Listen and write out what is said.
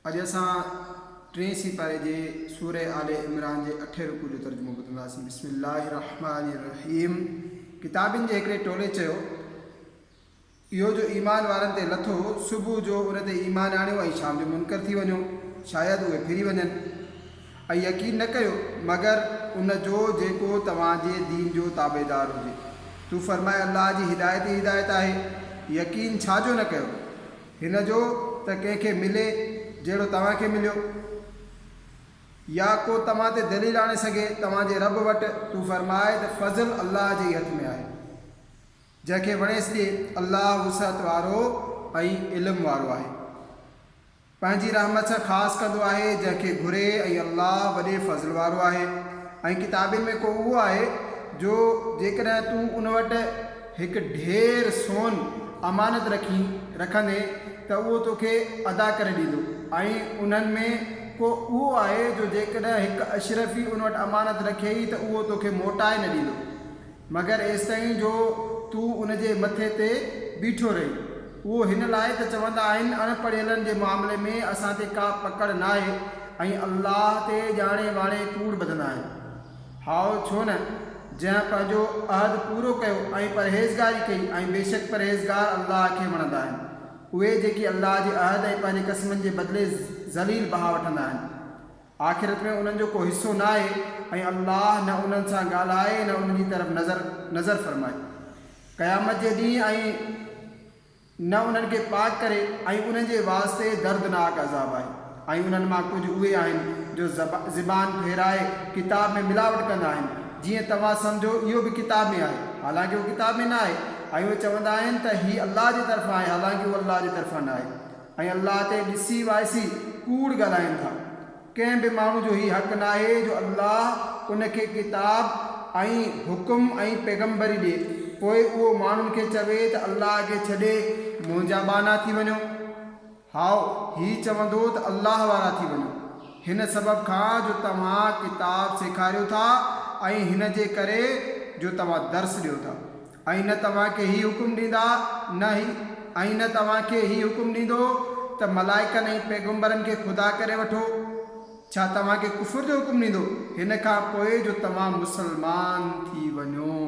اڄ اسان ٽئين سيپاري جي سوره آل عمران جي اٺين رڪوع جو ترجمو ٻڌنداسين. بسم الله الرحمٰن الرحيم ڪتابين جي هڪڙي ٽولي چيو، اهو جو ايمان وارن تي لٿو، صبح جو ان تي ايمان آڻيو ۽ شام جو منڪر ٿي وڃو، شايد اهي ڦري وڃن. ۽ يقين نه ڪيو مگر ان جو جيڪو توهان جي دين جو تابعدار هجي. تون فرماء الله جي هدايت ئي هدايت آهي، يقين ڇا جو نه ڪيو؟ هن جو ته ڪنهن کي ملي جهڙو توهان کي مليو، يا ڪو توهان تي دليل آڻي سگهي توهان جي رب وٽ، تون فرماء ته فضل الله جي ئي هٿ ۾ آهي، جنهن کي وڻيس ڏي، الله وسعت وارو ۽ علم وارو آهي. پنهنجي رحمت سان خاص ڪندو آهي جنهن کي گهري ۽ الله وڏي فضل وارو آهي. ۽ ڪتابين ۾ ڪو اهو آهي جو جيڪڏهن تون ان وٽ هڪ ڍير سون امانت رکين، رکندين، ته اهو توکي ادا ڪري ڏيندو ۽ انهن ۾ ڪو اهو آهي جو جيڪڏهن هڪ اشرفي ان وٽ امانت رکيئي ته اهو توکي موٽائي نه ڏيندو، مگر ايستائين جو تون ان جي مٿي تي بيٺو رهين. اهو هن لاء ته چوندا آهن اڻ پڙهيلن جي معاملي ۾ اسان تي ڪا پڪڙ ناهي ۽ الله تي ڄاڻي واڻي ڪوڙ ٻڌندا آهن. هائو، ڇو نه؟ جنهن پنهنجو عهد پورو ڪيو ۽ پرهيزگاري ڪئي ۽ بيشڪ پرهيزگار الله کي وڻندا آهن. اهي جيڪي الله جي عهد ۽ پنهنجي قسمن جي بدلي ذليل بها وٺندا آهن. آخرت ۾ انهن جو ڪو حصو نه آهي ۽ الله نه انهن سان ڳالهائي نه انهن جي طرف نظر نظر فرمائي. قيامت جي ڏينهن ۽. نه انهن کي پاڪ ڪري ۽ انهن جي واسطي دردناڪ عذاب آهي ۽ انهن مان ڪجهه اهي آهن جو زبان ڦيرائي ڪتاب ۾ ملاوٽ ڪندا آهن جيئن توهان سمجهو اهو به ڪتاب ۾ آهي حالانڪه اهو ڪتاب ۾ نه آهي ۽ اهي چوندا آهن ته هي الله جي طرفان آهي حالانڪه اهو الله جي طرفان نه آهي ۽ الله تي ڏسي وائسي ڪوڙ ڳالهائين ٿا. ڪنهن به ماڻهو جو هي حق ناهي جو الله ان کي ڪتاب ۽ حڪم ۽ پيغمبري ڏي، پوء اهو ماڻهن کي چوي ته الله کي ڇڏي منهنجا ٻانها ٿي وڃو. هائو، هي چوندو ته الله وارا ٿي وڃو، هن سبب کان جو توهان ڪتاب سيکاريو ٿا ۽ هن جي ڪري جو توهان درس ڏيو ٿا. ۽ نه توهان کي هي حڪم ڏيندا نه هي ۽ نه توهان کي هي حڪم ڏيندو ته ملائڪن ۽ پيغمبرن کي خدا ڪري وٺو. ڇا توهان کي ڪفر جو حڪم ڏيندو هن کان پوء جو توهان مسلمان ٿي وڃو.